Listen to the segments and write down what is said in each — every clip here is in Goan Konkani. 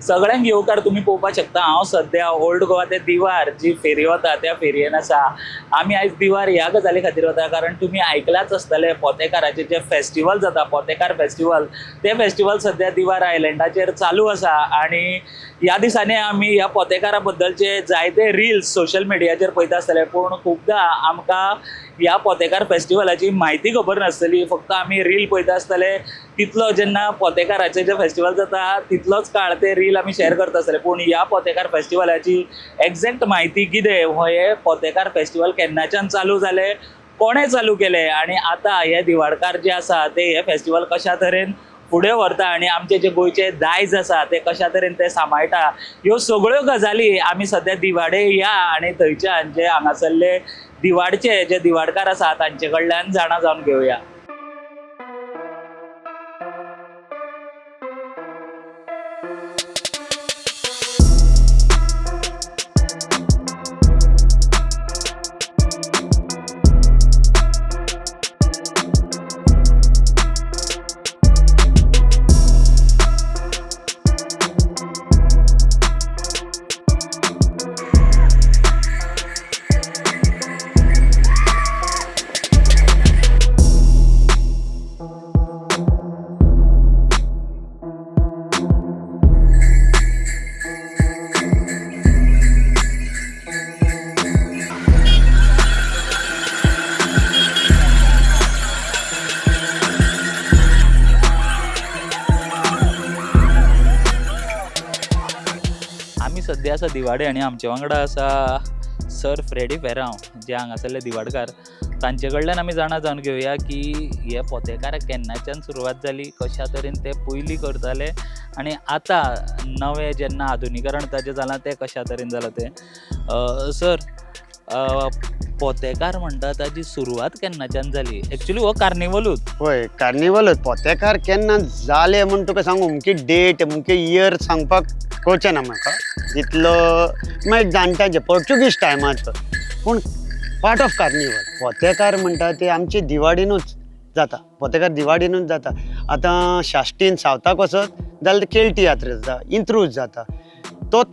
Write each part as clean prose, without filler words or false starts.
सगळ्यांक येवकार. तुमी पळोवपाक शकता हांव सद्या ओल्ड गोवा ते दिवार जी फेरी वता त्या फेरयेन आसा. आमी आयज दिवार ह्या गजाली खातीर वता कारण तुमी आयकलाच आसतलें पोतेकाराचें जें फेस्टिवल जाता, पोतेकार फेस्टिवल, तें फेस्टिवल सद्या दिवार आयलंडाचेर चालू आसा. आनी ह्या दिसांनी आमी ह्या पोतेकारा बद्दलचे जायते रिल्स सोशल मिडियाचेर पळयता आसतले, पूण खुबदां आमकां ह्या पोतेकार फेस्टिवलाची म्हायती खबर नासतली. फक्त आमी रील पळयता आसतले तितलो जेन्ना पोतेकाराचें जें फेस्टिवल जाता तितलोच काळ ते रील आमी शेअर करता आसतले, पूण ह्या पोतेकार फेस्टिवलाची एग्जॅक्ट म्हायती कितें, हे पोतेकार फेस्टिवल केन्नाच्यान चालू जालें, कोणें चालू केलें आनी आतां हे दिवाडकार जे आसा ते हे फेस्टिवल कशा तरेन फुडें व्हरता आनी आमचे जे गोंयचे दायज आसा ते कशा तरेन ते सांबाळटा, ह्यो सगळ्यो गजाली आमी सद्या दिवाडे या आनी थंयच्यान जे हांगासरले दिवाडचे जे दिवाडकार आसा तांचे कडल्यान जाणा जावन घेवया. आमी सद्या आसा दिवाडे आनी आमचे वांगडा आसा सर फ्रेडी फेरांव जे हांगासरले दिवाडकार. तांचे कडल्यान आमी जाणा जावन घेवया की हे पोतेकार केन्नाच्यान सुरवात जाली, कशा तरेन ते पयलीं करताले आनी आतां नवें जेन्ना आधुनिकरण ताजें जालां तें कशा तरेन जालां तें. सर, पोतेकार म्हणटा ताजी सुरवात केन्नाच्यान जाली? एक्चुली हो कार्निवलूच. हय, कार्निवलूच. पोतेकार केन्ना जाले म्हूण तुका सांगू, अमकी डेट अमके इयर सांगपाक कळचें ना म्हाका इतलो. मागीर जाणट्यांचे पोर्चुगीज टायमाचो, पूण पार्ट ऑफ कार्निवल. पोतेकार म्हणटा ते आमची दिवाडीनूच जाता, पोतेकार दिवाडीनूच जाता. आतां साश्टीन सावथाक वचत जाल्यार केळ तियात्र जाता, इंत्रूज जाता. तो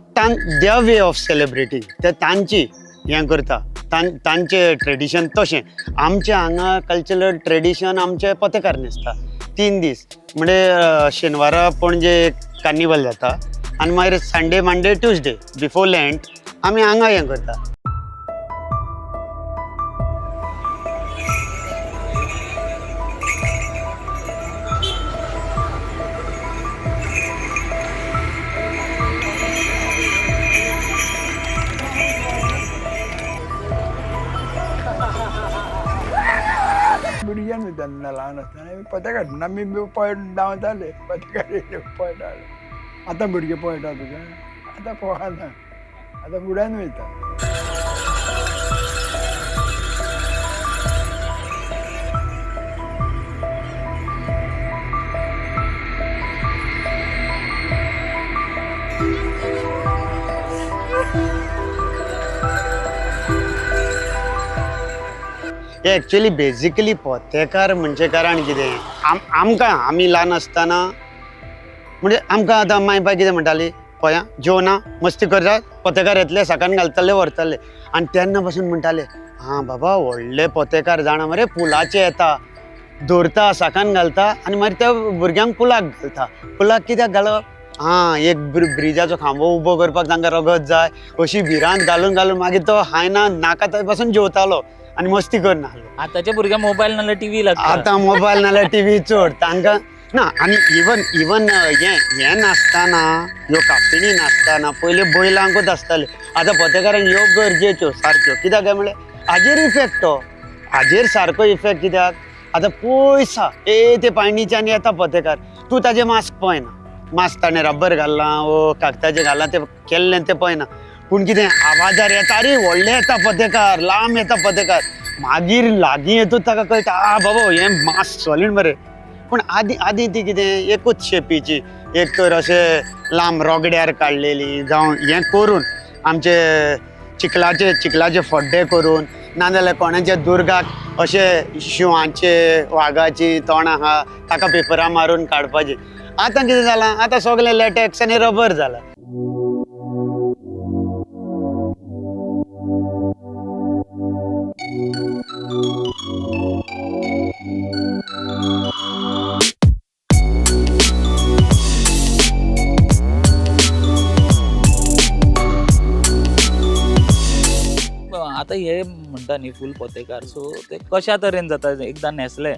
their way of celebrating, ते तांची हें करता, तांचें ट्रेडिशन तशें. आमचें हांगा कल्चरल ट्रेडिशन आमचें पोतेकार न्हेसता 3 दीस, म्हणजे शेनवारा पणजे कार्निवल जाता आनी मागीर Sunday Monday Tuesday before Lent आमी हांगा हें करता. भुरग्यान तेन्ना ल्हान आसतना आमी पोतेकार म्हणून आमी पळय धांवताले, पोतेकार पळटाले. आतां भुरगे पळटा तुका, आतां पळना, आतां फुड्यान वयता. हे एक्चुअली बेजिकली पोतेकार म्हणजे कारण कितें, आमकां आमी ल्हान आसतना म्हणजे आमकां आतां माय बाय कितें म्हणटाली, पळया जेवना मस्ती करतात, पोतेकार येतले साकान घालतले व्हरतले. आनी तेन्ना पासून म्हणटाले, आं बाबा व्हडले पोतेकार जाणा मरे, पुलाचे येता, धरता, साकान घालता आनी मागीर त्या भुरग्यांक पुलाक घालता. पुलाक कित्याक घालप? आं एक ब्रिजाचो खांबो उबो करपाक तांकां रगत जाय अशी भिरांत घालून घालून मागीर तो हायना नाका थंय पासून जेवतालो आनी मस्ती करनासलो. आतांचे भुरगे मोबायल नाल्यार टीव्ही लागता. आतां मोबायल नाल्यार टीव्ही चड तांकां ना. आनी इवन इवन हें हें नासतना, ह्यो कापिणी नासतना पयलीं बैलांकूच आसताले. आतां पोतेकारांक ह्यो गरजेच्यो सारक्यो. कित्याक काय म्हणल्यार हाजेर इफेक्ट, तो हाजेर सारको इफेक्ट कित्याक, आतां पयस आहा ए ते पायणीच्यान येता पोतेकार, तूं ताजें मास्क पळयना, मास्क ताणें रबर घाल्लां वो कागदाचें घाल्लां तें केल्लें तें पळयना, पूण कितें आवाजार येता, अरे व्हडले येता पोतेकार, लांब येता पोतेकार, मागीर लागीं येतूच ताका कळटा आ बाबा हें मास्क सॉलीड मरे. पूण आदीं आदीं ती कितें एकूच शेपीची, एक तर अशें लांब रोगड्यार काडलेली जावं हें करून आमचे चिखलाचे चिखलाचे फड्डे करून, नाजाल्यार कोणाच्या दुर्गाक अशे शिंवाचे वागाची तोंड आहा ताका पेपरां मारून काडपाची. आतां कितें जालां, आतां सगळें लेटेक्स आनी रबर जालां. आतां हे म्हणटा न्ही फूल पोतेकार, सो ते कशा तरेन जाता एकदां न्हेसले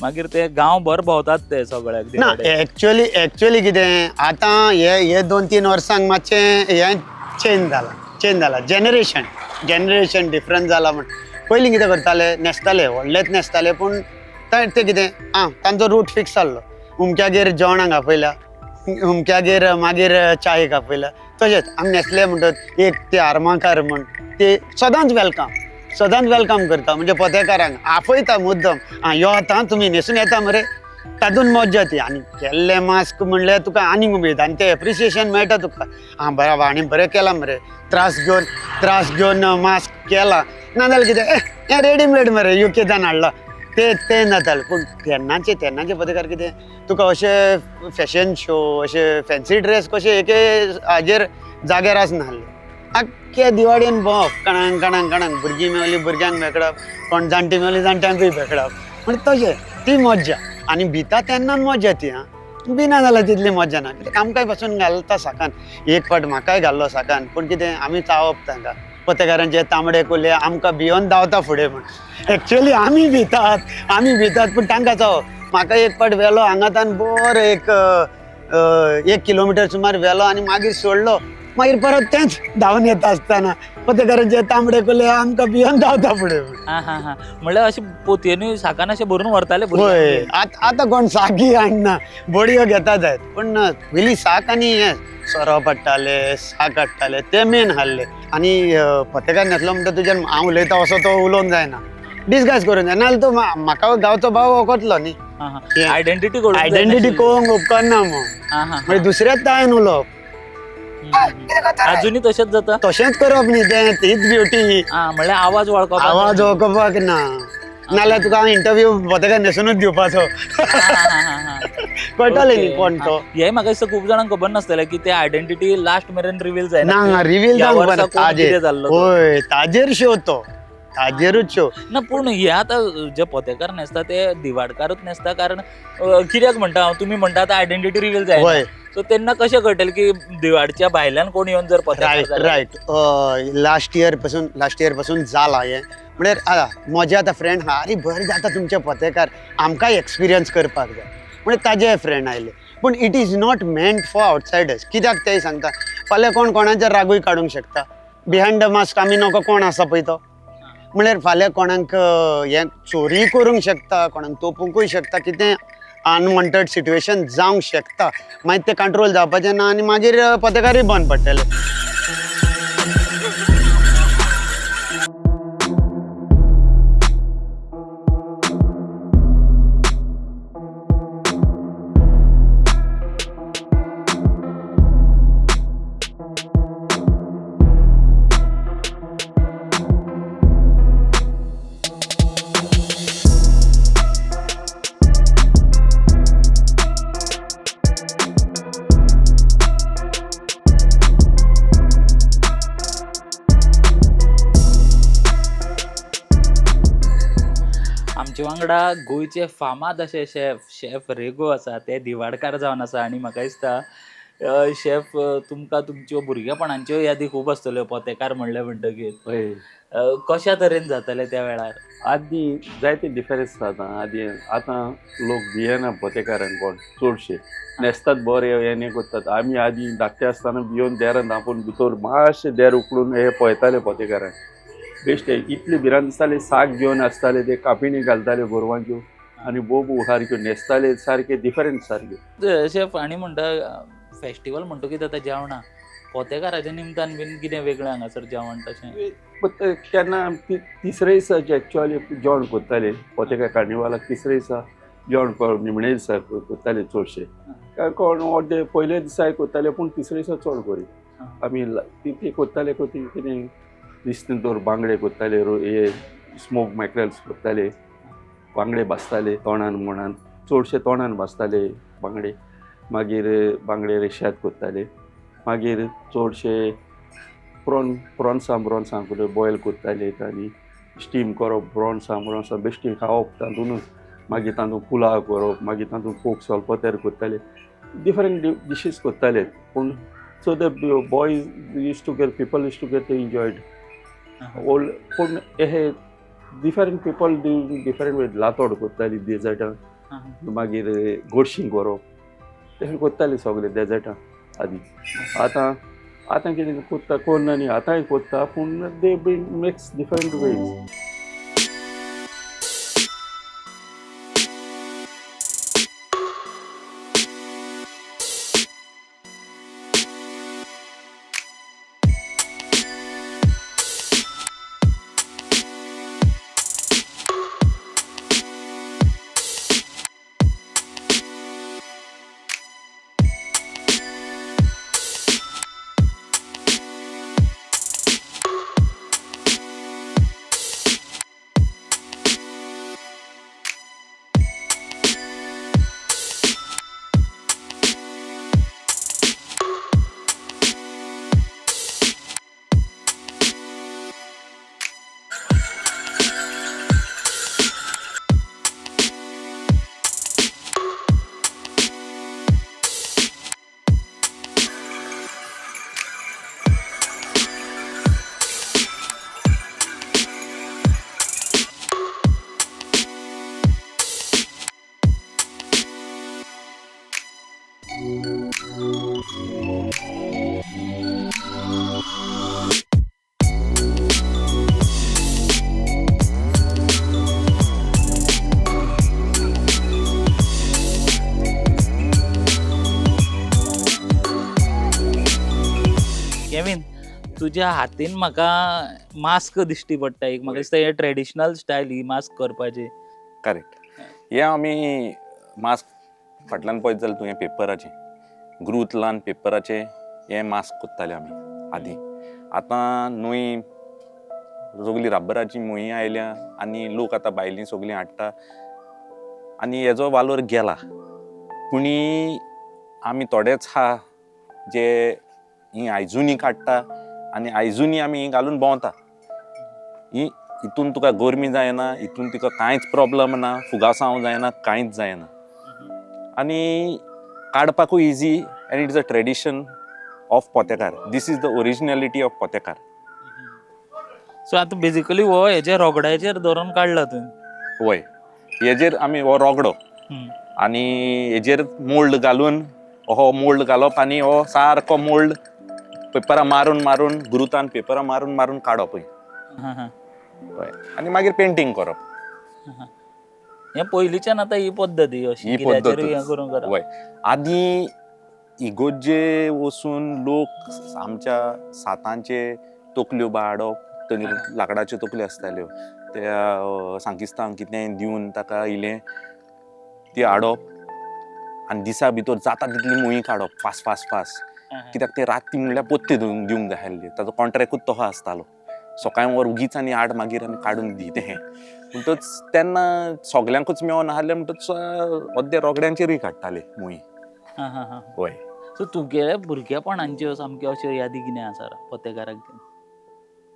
मागीर ते गांवभर भोंवतात ते सगळ्याक ना, दिवाडे. एक्चुअली एक्चुअली कितें आतां हे हे 2-3 वर्सांक मातशें हें चेंज जालां, चेंज जालां, जनरेशन जनरेशन डिफरंट जालां. म्हण पयलीं कितें करताले, न्हेसताले, व्हडलेच न्हेसताले, पूण ते कितें आं तांचो रूट फिक्स जाल्लो. उमक्यागेर जेवणाक आपयला, उमक्यागेर मागीर चायेक आपयला. तशेंच आमी न्हेसले म्हणटच एक ते आर्माकार म्हण ते सदांच welcome, सदांच welcome करता. म्हणजे पोतेकारांक आपयता मुद्दम, आं यो आतां तुमी न्हेसून येता मरे, तातूंत मज्जा ती. आनी केल्लें मास्क म्हणल्यार तुका आनीक उमेद आनी तें एप्रिसिएशन मेळटा तुका, आं बरें आनी बरें केलां मरे, त्रास घेवन त्रास घेवन मास्क केला. नाजाल्यार कितें हें रेडीमेड मरे युकेच्यान हाडला, ते तें जातालें. पूण तेन्नाचे तेन्नाचे पोतेकार कितें तुका अशे फॅशन शो, अशे फॅन्सी ड्रेस कशे एके हाजेर जाग्यार आसनासले. आख्खे दिवाडेन भोंवप, कणांक कणांक कणांक, भुरगीं मेवली भुरग्यांक भेकडप, कोण जाणटी मेवली जाणट्यांकूय भेकडप, म्हणजे तशें ती मज्जा. आनी भिता तेन्ना मज्जा ती आं, भिना जाल्यार तितली मज्जा ना. कित्याक आमकांय पासून घालता साकान, एक फावट म्हाकाय घाल्लो साकान, पूण कितें आमी चावप तांकां, पोतेकारांचे तांबडे कुले आमकां भियोन धांवता फुडें म्हण. एक्चुअली आमी भितात, आमी भितात, पूण तांकां चावप. म्हाका एक फावट व्हेलो हांगांतान बरो एक 1 किलोमिटर सुमार व्हेलो आनी मागीर सोडलो, मागीर परत तेंच धांवन येता आसतना पोतेकारांचे तांबडे कुले आमकां भियोन धांवता फुडें म्हण. हा हा हा, म्हणल्यार अशें पोतयेनूय साकान अशें भरून व्हरताले हय, भुरग्यांक. आतां कोण साकी हाडना, बडयो घेता जायत, पूण पयलीं साक आनी हें सोरो पडटाले, साक हाडटाले, ते मेन हाडले. आनी पोतेकार न्हेसलो म्हणटा तुज्यान हांव उलयता असो तो उलोवंक जायना, डिसगायज करूंक जाय, नाजाल्यार तो म्हाका गांवचो भाव वखतलो न्ही. आयडेंटिटी कळूंक जाय आयडेंटिटी नाशिल्ली. कळोवंक उपकारना मग, हा, हा, म्हणजे दुसऱ्याच तायन उलोवप. अजुनूय तशेंच जाता. तशेंच करप न्ही तें, तीच ब्युटी. हा, म्हणल्यार आवाज वळखपाक, आवाज वळखपाक ना, नाल्यार तुका हांव इंटरव्यू पोतेकार न्हेसुनूच दिवपाचो, कळटलें न्ही कोण तो. हे म्हाका दिसता खूब जाणांक खबर नासतलें की ते आयडेंटिटी लास्ट मेरेन रिवील जायना. ना, रिवील ह्या जावंक वर्सा बरें कोण कितें ताजेर जाल्लो तो. हय, ताजेर शो तो, ताजेरूच शो ना, पूण हे आतां जे पोतेकार न्हेसता ते दिवाडकारूच न्हेसता, कारण कित्याक म्हणटा हांव, तुमी म्हणटा आतां आयडेंटिटी रिवील जायना, हय. सो तेन्ना कशें कळटलें की दिवाडच्या भायल्यान कोण येवन जर पोतेकार रायट जाल्यार? रायट, लास्ट इयर पासून, लास्ट इयर पासून जाला हें. म्हळ्यार आतां म्हजे आतां फ्रेंड आहा, आरे बरें जाता तुमचे पोतेकार, आमकांय एक्सपिरियन्स करपाक जाय म्हणजे ताजे फ्रेंड आयले. पूण it is not meant for outsiders. कित्याक तेय सांगता, फाल्यां कोण कोणाचेर रागूय काडूंक शकता, बिहायंड the mask आमी नको कोण आसा पळय तो, म्हळ्यार फाल्यां कोणाक हें चोरी करूंक शकता, कोणाक तोपुंकूय शकता, कितें अनवॉन्टेड सिट्युएशन जावंक शकता, मागीर तें कंट्रोल जावपाचें ना आनी मागीर पोतेकारूय बंद पडटले. आमचे वांगडा गोंयचे फामाद अशे शेफ, शेफ रेगो आसा, ते दिवाडकार जावन आसा. आनी म्हाका दिसता शेफ तुमकां तुमच्यो भुरगेपणांच्यो यादी खूब आसतल्यो पोतेकार म्हणलें म्हणटकीर. हय. कशा तरेन जातालें त्या वेळार? आदीं जायते डिफरन्स जाता आदीं. आतां लोक भियेना पोतेकारांक, कोण चडशे न्हेसतात बरे, हें करतात. आमी आदीं धाकटे आसतना भियोन देरान धांपून भितर मातशें देर उकडून हे पळयताले पोतेकारांक. बेश्टे इतली भिरांत दिसताली. साक घेवन आसताले ते, कापिणी घालताले गोरवांच्यो आनी बोबू सारक्यो न्हेसताले, सारके डिफरंट सारके. शेफ आनी म्हणटा फेस्टिवल म्हणटकीर आतां जेवणां पोतेकाराच्या निमतान बीन कितें वेगळें हांगासर जेवण तशें? केन्ना तिसरे दिसा एक्चुअली जेवण करताले पोतेकार कार्निवालाक, तिसरे दिसा जेवण निमणे दिसा करताले चडशे. कोण अर्दे पयले दिसाय करताले, पूण तिसरे दिसा चड करी आमी ती करताले. कितें दिसता तर बांगडे करताले, हे स्मोक मॅकरल्स करताले, बांगडे भाजताले तोणान मोणान, चडशे तोणान भाजताले बांगडे. मागीर बांगडे रेशाद करताले, मागीर चडशे प्रॉन्सां ब्रॉन्सां करून बॉयल करताले आनी स्टीम करप, ब्रॉन्सां ब्रॉन्सां बेश्टी खावप तातूंतच, मागीर तातूंत पुलाव करप, मागीर तातूंत कोक सोलपोतेर करताले, डिफरंट डिशीज करताले. पूण so the boys use to get, people use to get enjoyed old. पूण हे डिफरंट पिपल डिफरंट वे, लातोड करताली डेजर्टां, मागीर गोडशीं करप, तशें करताली सगळे डेजर्टां आदी. आतां आतां कितें करता कोण न्ही, आतांय करता पूण they be makes different ways. Kevin, तुज्या हातीन म्हाका मास्क दिश्टी पडटा एक, म्हाका दिसता हे ट्रेडिशनल स्टायल ही मास्क करपाची. करेक्ट. हे आमी मास्क फाटल्यान पळयत जाल्यार तुवें पेपराचे ग्रूत लावन पेपराचे हे मास्क कोत्ताले आमी आदीं. आतां न्हय सगळी रब्बराची मोही आयल्या आनी लोक आतां भायलीं सगळीं हाडटा आनी हेजो वालोर गेला. पुणी आमी थोडेच आहा जे ही आयजुनी काडटा आनी आयजुनी आमी ही घालून भोंवता. ही हितून तुका गरमी जायना, हितून तुका कांयच प्रोब्लम ना, फुगासांव जायना, कांयच जायना आनी काडपाकूय easy. And it is a tradition of Potekar. This is the originality of Potekar. So आतां बेजिकली हो हेजे रोगड्याचेर धरून काडला तुवें. वय, हेजेर आमी हो रोगडो आनी हेजेर मोल्ड घालून हो मोल्ड घालप आनी हो सारको मोल्ड पेपरां मारून मारून गुरुतान पेपरां मारून मारून काडप. हय, आनी मागीर पेंटींग करप. हें पयलींच्यान आतां ही पद्दत अशी ही कित्याचेरूय हें पद्दतूच. करून करप. वय, आदीं इगोर्जे वचून लोक आमच्या सातांचे तकल्यो बा हाडप, लाकडाच्यो तकल्यो आसताल्यो त्या सांकिस्तांक कितेंय दिवन ताका इलें ती हाडप आनी दिसा भितर जाता तितली मोही काडप फास्ट फास्ट फास्ट. कित्याक ते राती म्हणल्यार पोत्ते दिवंक जाय आसली, ताचो कॉन्ट्रेक्टूच तसो आसतालो. सकाळीं वर उगीच आनी हाड मागीर आनी काडून दी तें. म्हणटच तेन्ना सगल्यांकूच मेळोन आसलें म्हणटच अद्दे रोगड्यांचेरूय काडटाले मोही. वय. सो तुगेल्या भुरगेपणांच्यो सामक्यो अश्यो यादी कितें आसा पोतेकाराक?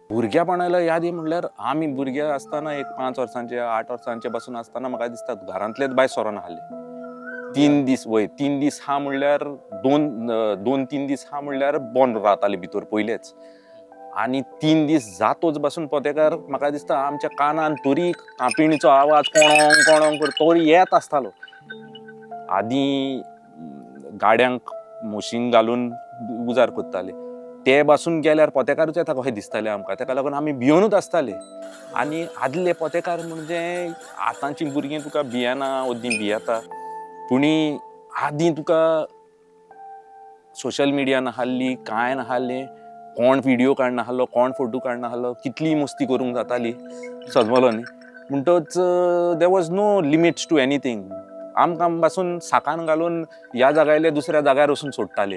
भुरग्यापणाला यादी म्हणल्यार आमी भुरगे आसतना एक 5 वर्सांचे 8 वर्सांचे पासून आसतना म्हाका दिसता घरांतलेच बाय सोरो नासले 3 दीस. वय, 3 दीस हा म्हणल्यार 2-3 दीस हा म्हणल्यार बंद रावताले भितर पयलेच. आनी 3 दीस जातोच पासून पोतेकार म्हाका दिसता आमच्या कानान तरी कांपिणीचो आवाज कोणोंग कोणोंग तरी येत आसतालो. आदीं गाड्यांक मोशीन घालून उजार करताले, ते बासून गेल्यार पोतेकारूच येता कशें दिसतालें आमकां. ताका लागून आमी भियोनूच आसताले. आनी आदले पोतेकार म्हणजे आतांची भुरगीं तुका भियेना, अद्दीं भियेता, पुणी आदीं तुका सोशल मिडिया नासली, कांय नासलें, कोण विडियो काडनासलो, कोण फोटो काडनासलो, कितली मस्ती करूंक जाताली सजमलो न्ही. म्हणटच there was no limits to anything. आमकां पासून साकान घालून ह्या जाग्यार दुसऱ्या जाग्यार वचून सोडटाले.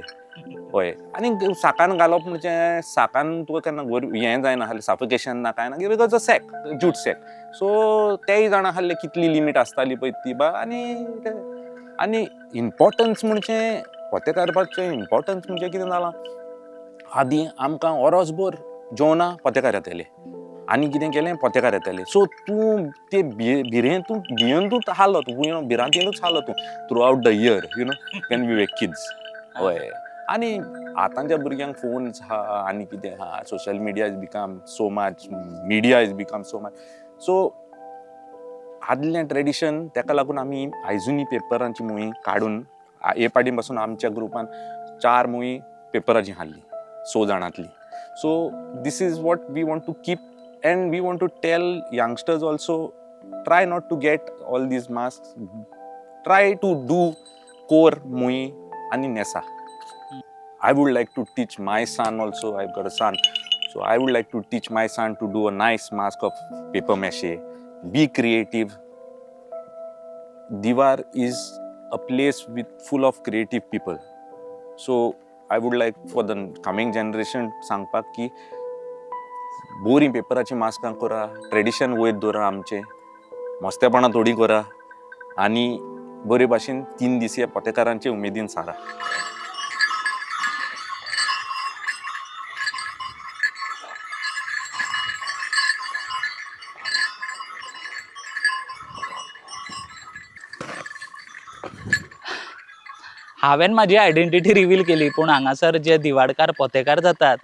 हय, आनी साकान घालप म्हणजे साकान तुका केन्ना हें जायना आसलें, सफोकेशन ना कांय ना, because a sack, jute sack. So तेय जाणा आसले कितली लिमीट आसताली पळय ती बा. आनी आनी इम्पॉर्टन्स म्हणजे पोतेकारपाचें इम्पॉर्टन्स म्हणजे कितें जालां, आदीं आमकां ओरोसभर जेवणां पोतेकार येताले आनी कितें केलें पोतेकार येताले. सो तूं ते भिरें तूं भियेवन तूं आहलो, तूं भिरांतेनूच आहलो तूं throughout the year, you know, when we were kids. हय, आनी आतांच्या भुरग्यांक फोन्स आहा आनी कितें आहा, social media is become so much, media is become so much. So आदलें ट्रेडिशन तेका लागून आमी आयजुनी पेपरांची मुवी काडून हे पाटी पासून आमच्या ग्रुपान 4 मुवी पेपराची हाडली 6 जाणांतली. So this is what we want to keep and we want to tell youngsters also, try not to get all these mask, try to do core movie आनी NASA. I would like to teach my son also, I got a son, so I would like to teach my son to do a nice mask of paper mache, be creative. Diwar is a place with full of creative people. So I would like for the coming generation सांगपाक की बोरीं पेपराचीं मास्कां करा, ट्रेडिशन वयर दवरा आमचें, मस्तेपणां थोडीं करा आनी बरे भाशेन 3 दीस ह्या पोतेकारांचे उमेदीन सारा. हांवें म्हाजी आयडेंटिटी रिवील केली, पूण हांगासर जे दिवाडकार पोतेकार जातात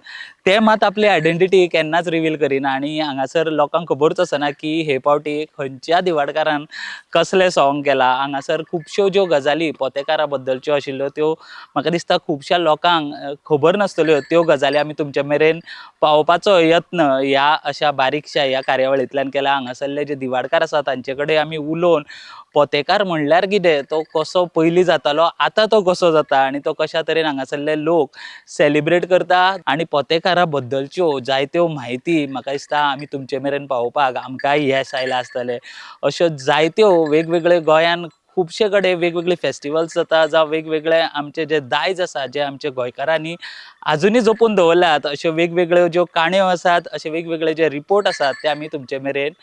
ते मात आपली आयडेंटिटी केन्नाच रिवील करिना आनी हांगासर लोकांक खबरूच आसना की हे पावटी खंयच्या दिवाडकारान कसलें सॉंग केलां. हांगासर खुबश्यो ज्यो गजाली पोतेकारा बद्दलच्यो आशिल्ल्यो त्यो म्हाका दिसता खुबश्या लोकांक खबर नासतल्यो, त्यो गजाली आमी तुमचे मेरेन पावोवपाचो यत्न ह्या अशा बारीकश्या ह्या कार्यावळींतल्यान केला. हांगासरले जे दिवाडकार आसा तांचे कडेन आमी उलोवन पोतेकार म्हणल्यार कितें, तो कसो पयलीं जातालो, आतां तो कसो जाता आनी तो कशा तरेन हांगासरले लोक सेलिब्रेट करता आनी पोतेकारा बद्दलच्यो जायत्यो म्हायती म्हाका दिसता आमी तुमचे मेरेन पावोवपाक आमकांय येस आयलां आसतलें. अश्यो जायत्यो वेगवेगळे गोंयान खुबशे कडेन वेगवेगळे फेस्टिवल्स जाता, जावं वेगवेगळे आमचे जे दायज आसा जे आमचे गोंयकारांनी आजुनूय जपून दवरल्यात, अश्यो वेगवेगळ्यो ज्यो काणयो आसात, अशे वेगवेगळे जे रिपोर्ट आसात ते आमी तुमचे मेरेन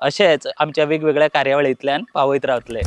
अशेच आमच्या वेगवेगळ्या कार्यावळींतल्यान पावयत रावतले.